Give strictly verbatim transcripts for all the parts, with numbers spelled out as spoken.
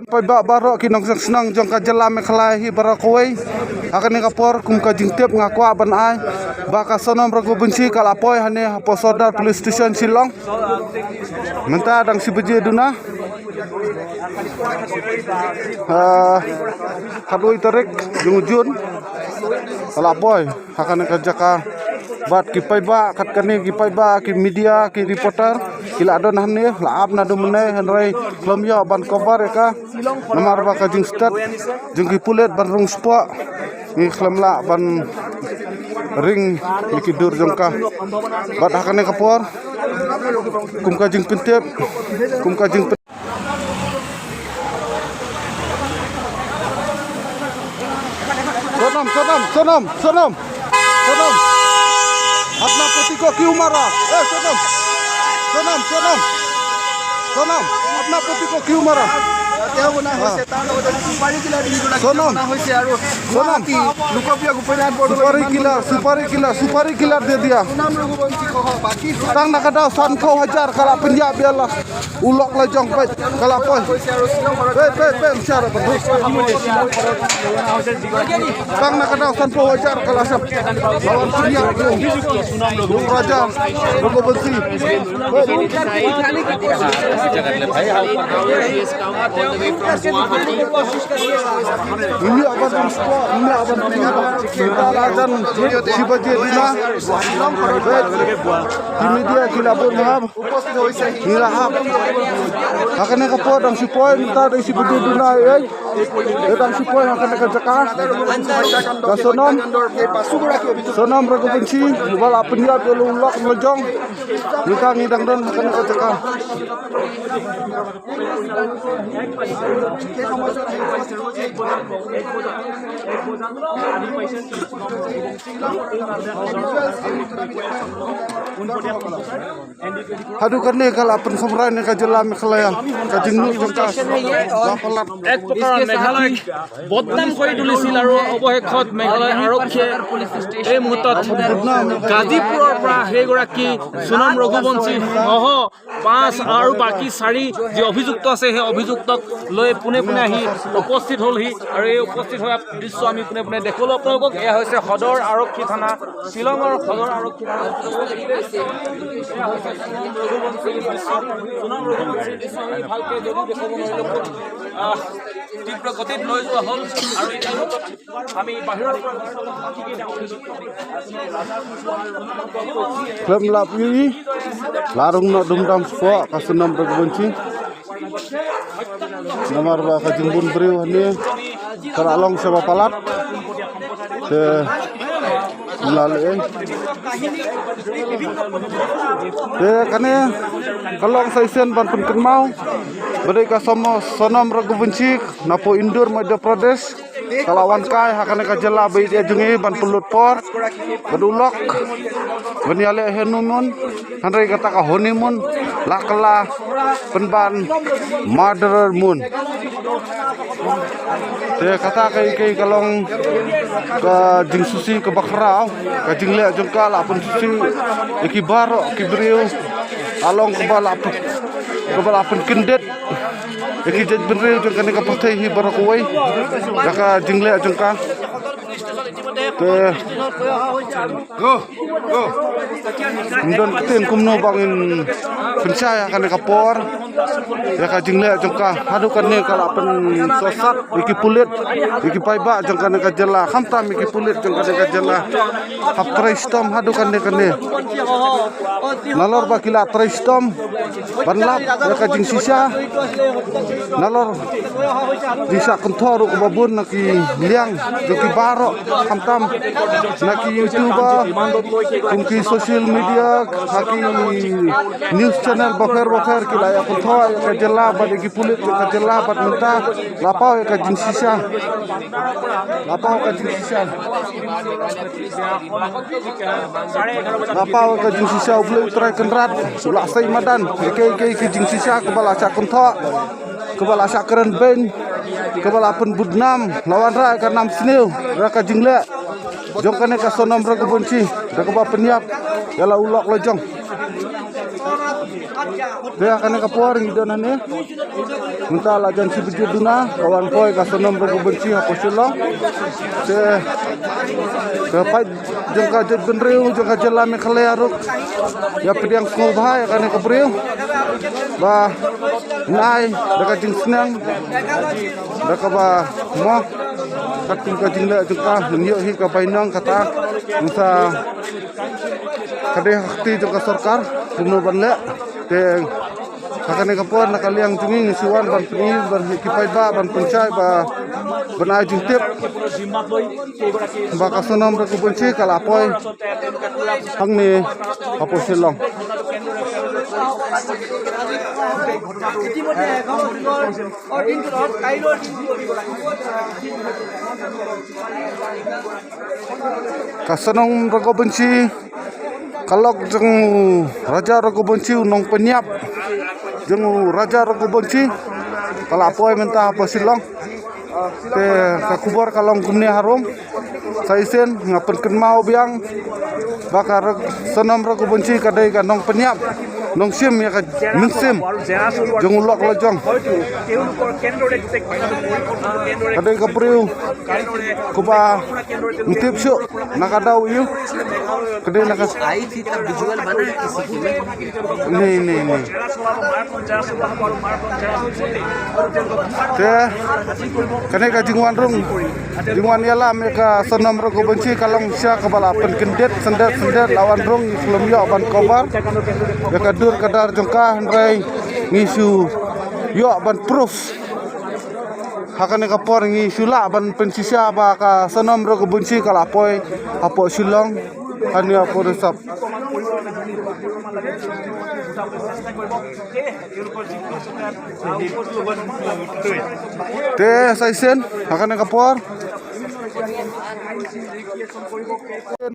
Paidbah baroh ki nongshong shnong jong ka jylla Meghalaya hi baroh kawei. Ha kane ka por kum ka jingtip nga kwah ban ai ba ka Sonam Raghuvanshi ka la poi hangne hapoh Sordar Police Station Shillong. Mynta dang shi baje duna. Ah, khatwei tarik jong u June ka la poi ha kane ka jaka. Bad ki paidbah, kat kane ki paidbah, ki media, ki reporter ki la don hangne, la ap naduh mynne, hynrei khlem ïoh ban cover ïa ka. Namar ba ka jingstet jong ki pulit ban rung spah, ngi khlem lah ban ring ïa ki dur jong ka. Bad ha kane ka por kum ka jingpyntip, kum ka jingpyntip. Sonam, Sonam, Sonam, Sonam, Sonam. Apna poti ko kyun mara? Eh, Sonam. Sonam, Sonam. Sonam, apna poti ko kyun mara? Sonam. Supari killer, supari killer, supari killer de diya. Tang na ka daw sanphew hajar ka la pynïap ïa la u lok la jong peit ka la poi. Peit, peit, peit, share ba. Tang na ka daw sanphew hajar ka la sap. Lawan pynïap ïa u Raja Raghuvanshi. Peit. Ini aban sport, ini aban pynïap. Kita la jan shi baje dina. Peit. Ki media ki la bun hap. Ngi la hap. Ha kane ka por dang shi poi, mynta dang shi baje duna, eh. Eh, dang shi poi ha kane ka jaka. Ka Sonam, Sonam Raghuvanshi ba la pynïap ïa u lok la jong. Mynta ngi dang don ha kane ka jaka. Haduh kane ka la pynkhamrai na ka jylla Meghalaya ka jingnud jong ka. Ba palat. এক প্ৰকাৰ মেঘালয়ক বদনাম কৰি তুলিছিল আৰু অৱশেষত মেঘালয় আৰক্ষীয়ে এই মুহূৰ্তত গাজীপুৰৰ পৰা সেইগৰাকী সোণম ৰঘুবংশী সহ পাঁচ আৰু বাকী চাৰি যি অভিযুক্ত আছে, সেই অভিযুক্তক লৈ পোনে পোনে আহি উপস্থিত হ'লহি। আৰু এই উপস্থিত হোৱা দৃশ্য আমি পোনে পোনে দেখুৱালো আপোনালোকক। এয়া হৈছে সদৰ আৰক্ষী থানা, শ্বিলঙৰ সদৰ আৰক্ষী থানা। এয়া হৈছে সোণম ৰঘুবংশীৰ দৃশ্য। সোণম ৰঘুবংশীৰ দৃশ্য আমি ভালকে যদিও দেখুৱাব নোৱাৰিলো, আহ, তীব্ৰ গতিত লৈ যোৱা হ'ল আৰু এতিয়া আমি বাহিৰৰ পৰা Khlem lap ïa i, la rung noh dum dam spah ka Sonam Raghuvanshi. Namar ba ka jingbun briew hangne ka la long sha ba palat. Te la leh. Te kane ka long sa shisien ban pynkynmaw ba dei ka Somo-, Sonam Raghuvanshi na poh Indore, Madhya Pradesh. Ka la wan kai ha kane ka jylla ba ïeit jong ngi ban pynlut por bad u lok ban ïaleh honeymoon, hynrei kata ka honeymoon la kylla pynban murder moon. Te kata ka, ka, ka long ka jingsngewsih kaba khraw, ka jingleh jong ka la pynsngewsih ïa ki baroh ki briew ha long kaba la pyn-, kaba la pynkyndit ïa ki jaitbynriew jong kane ka pyrthei hi baroh kawei da ka jingleh jong ka. Te ym don ktien kumno ba ngin pynshai ha kane ka por ïa ka jingleh jong ka. Haduh kane ka la pynsosat ïa ki pulit, ïa ki paidbah jong kane ka jylla, khamtam ïa ki pulit jong kane ka jylla. Hap trei shitom haduh kane kane. Nalor ba ki la trei shitom ban lap ïa ka jingshisha. Nalor jingshisha kynthoh ruh kaba bun na ki liang jong ki baroh, khamtam na ki YouTuber, kum ki social media, ha ki news channel bapher bapher ki la ïa kynthoh ïa ka jylla bad ïa ki pulit jong ka jylla bad mynta la paw ïa ka jingshisha. La paw ka jingshisha. La paw ka jingshisha. U Blei U Trai Kynrad u la sei madan ïa kiei kiei ki jingshisha kaba la shah kynthoh, kaba la shah kren beiñ, kaba la pynbudnam, la wanrah ka nam sniew da ka jingleh jong kane ka Sonam Raghuvanshi da kaba pynïap ïa la u lok la jong. Te ha kane ka por ngi don hangne mynta la jan shi baje duna, ka wan poi ka Sonam Raghuvanshi hapoh Shillong. Te ka paid jong ka jaitbynriew jong ka jylla Meghalaya ruh ïa pdiang sngewbha ïa kane ka briew ba nai da ka jingsneng da kaba mo. Katkum ka jingleh jong ka, ngan ïoh hi ka bainong kata, ngan sa ka dei ha kti jong ka sorkar kumno ban leh. Te ha kane ka por na ka liang jong ngi ngi shu wan ban pyni ban ki paidbah ban pynshai ba ban ai jingtip ba ka Sonam Raghuvanshi ka la poi hangne hapoh Shillong. Ka Sonam Raghuvanshi ka lok jong u Raja Raghuvanshi, u nongpynïap jong u Raja Raghuvanshi ka la poi mynta hapoh Shillong. Te ka khubor ka long kumne harum. Sa shisien nga pynkynmaw biang ba ka Rag-, Sonam Raghuvanshi ka dei ka nongpynïap, nongshim ïa ka mynsiem jong u lok lajong. Ka dei ka briew kaba ym tip shuh na ka daw aïu. Ka dei na ka, ni, ni, ni. Te kane ka jingwan rung, jingwan ïalam ïa ka Sonam Raghuvanshi ka long shisha kaba la pynkyndit syndet syndet, la wan rung, ngi khlem ïoh ban cover ïa ka dur ka dar jong ka, hynrei ngi shu ïoh ban proof. Ha kane ka por ngi shu lah ban pynshisha ba ka Sonam Raghuvanshi ka la poi hapoh Shillong, hangne hapoh Rysap. Te sa shisien ha kane ka por,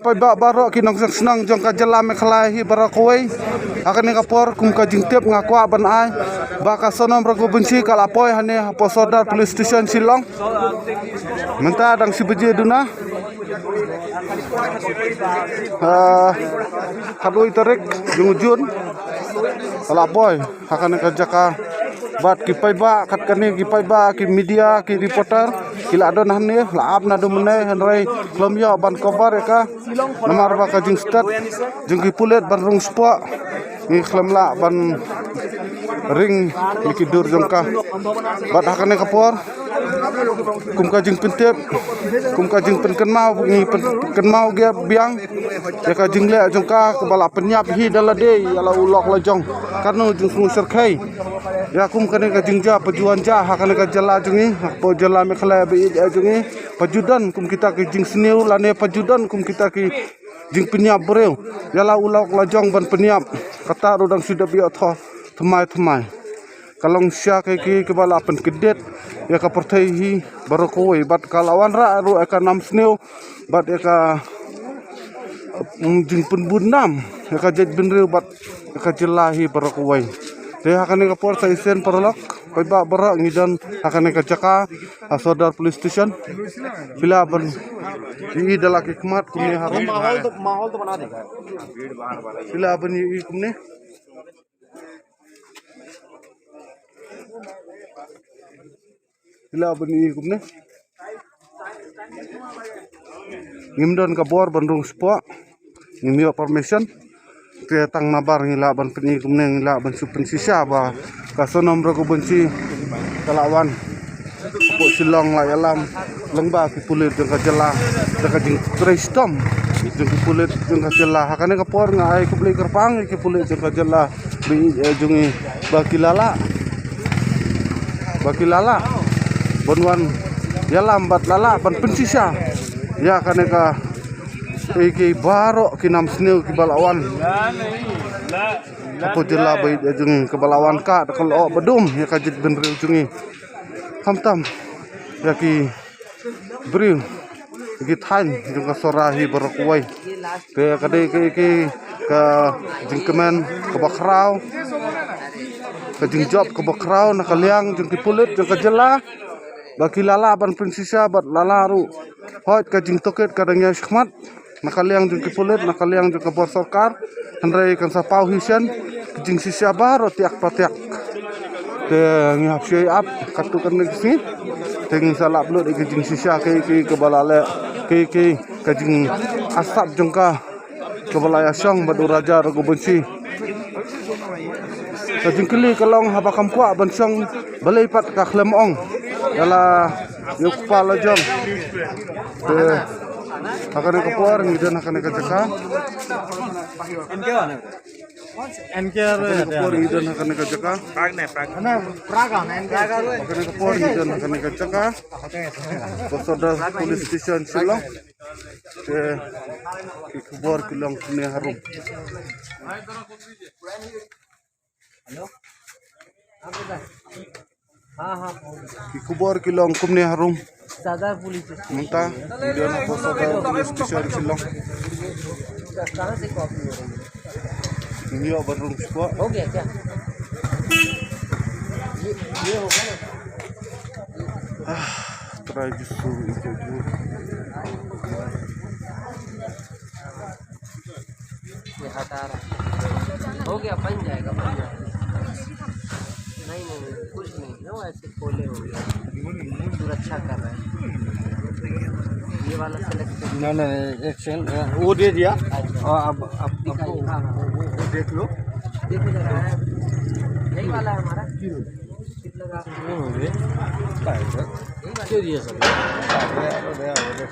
paidbah baroh ki nongshong shnong jong ka jylla Meghalaya hi baroh kawei, ha kane ka por kum ka jingtip nga kwah ban ai ba ka Sonam Raghuvanshi ka la poi hangne hapoh Sordar Police Station Shillong. Mynta dang shi baje duna. Ah, khatwei tarik jong u June ka la poi ha kane ka jaka. Bad ki paidbah, kat kane ki paidbah, ki media, ki reporter ki la don hangne, la ap naduh mynne, hynrei khlem ïoh ban cover ïa ka namar ba ka jingstet jong ki pulit ban rung spah, ngi khlem lah ban ring ïa ki dur jong ka. Bad ha kane ka por kum ka jingpyntip, kum ka jingpynkynmaw, ngi pynkynmaw biang ïa ka jingleh jong ka kaba la pynïap hi da lade ïa la u lok lajong. Katno jingsngewsyrkhei ïa kum kane ka jingjia, pa ju wan jia ha kane ka jylla jong ngi, hapoh jylla Meghalaya ba ïeit jong ngi. Pa ju don kum kita ki jingsniew lane pa ju don kum kita ki jingpynïap briew ïa la u lok lajong ban pynïap. Kata ruh dang shu dep ïoh thoh thymmai thymmai. Ka long shisha kiei kiei kiba la pynkyndit ïa ka pyrthei hi baroh kawei, bad ka la wanrah ruh ïa ka nam sniew bad ïa ka, mm, jingpynbun nam ïa ka jaitbynriew bad ïa ka jylla hi baroh kawei. Te ha kane ka por sa shisien paralok, paidbah baroh, ngi don ha kane ka jaka ha Sordar Police Station. Phi lah ban ïohi da la ki khmat kumne harum. Phi lah ban ïohi kumne. Phi lah ban ïohi kumne. Ngim don ka bor ban rung spah, ngim ïoh permission. Te tang nabar ngi lah ban pyni kumne, ngi lah ban shu pynshisha ba ka Sonam Raghuvanshi ka la wan hapoh Shillong, la ïalam lyngba ki pulit jong ka jylla da ka jingtrei shitom jong ki pulit jong ka jylla. Ha kane ka por nga ai khublei kyrpang ïa ki pulit jong ka jylla ba ïeit jong ngi ba ki la lah, ba ki la lah ban wan ïalam bad la lah ban pynshisha ïa kane ka, eh, ki baroh ki nam sniew kiba la wan hapoh jylla ba ïeit jong ngi, kiba la wan ka da ka lyoh ba dum ïa ka jaitbynriew jong ngi. Khamtam ïa ki briew, ïa ki thaiñ jong ka Sohra hi baroh kawei. Te ka dei ka, ka, ka jingkmen kaba khraw, ka jingjop kaba khraw na ka liang jong ki pulit jong ka jylla ba ki la lah ban pynshisha bad la lah ruh. Hooid, ka jingtohkit ka dang ïaid shakhmat. na ka liang jong ki pulit, na ka liang jong ka bor sorkar, hynrei kan sa paw hi shen ki jingshisha baroh tiak pa tiak. Te ngi hap shu ïai ap katto katne ka sngi. Te ngi sa lap lut ïa ki jingshisha ki, ki, kaba la leh, ki, ki, ka jingasap jong ka, kaba la ïashong bad u Raja Raghuvanshi. Ka jingkylli ka long haba kam kwah ban shong balei pat ka khlem ong ïa la ïa u kpa la jong. Te ha kane ka por ngi don ha kane ka jaka. Ha kane ka por ngi don ha kane ka jaka. Ha kane ka por ngi don ha kane ka jaka. Bosada Police Station Shillong. Te ki khubor ki long kumne harum. Ki khubor ki long kumne harum. Sadar Police Station. Mynta ngi don ha Bosada Police Station Shillong. कहाँ से कॉपी हो रही है? Ngi ïoh ban rung spot. हो गया क्या? ये, ये होगा ना? Ah, Trai Jisu, ïa ka jur. ये हटा रहा है। हो गया, बन जाएगा, बन जाएगा। नहीं, नहीं, नहीं, कुछ नहीं है, वो ऐसे खोले हो गया। सुरक्षा कर रहे हैं। ये वाला सिलेक्ट कर। नहीं, नहीं, एक सेकंड, वो दे दिया। अच्छा। और अब, अब, दिखाइए, आपको हाँ, हाँ। वो, वो, वो देख लो। देखो जरा, यही वाला है हमारा। कितना का? वो हो गया। पाँच सौ। यही वाला? दे दिया सब। अरे, अरे, अरे, अरे।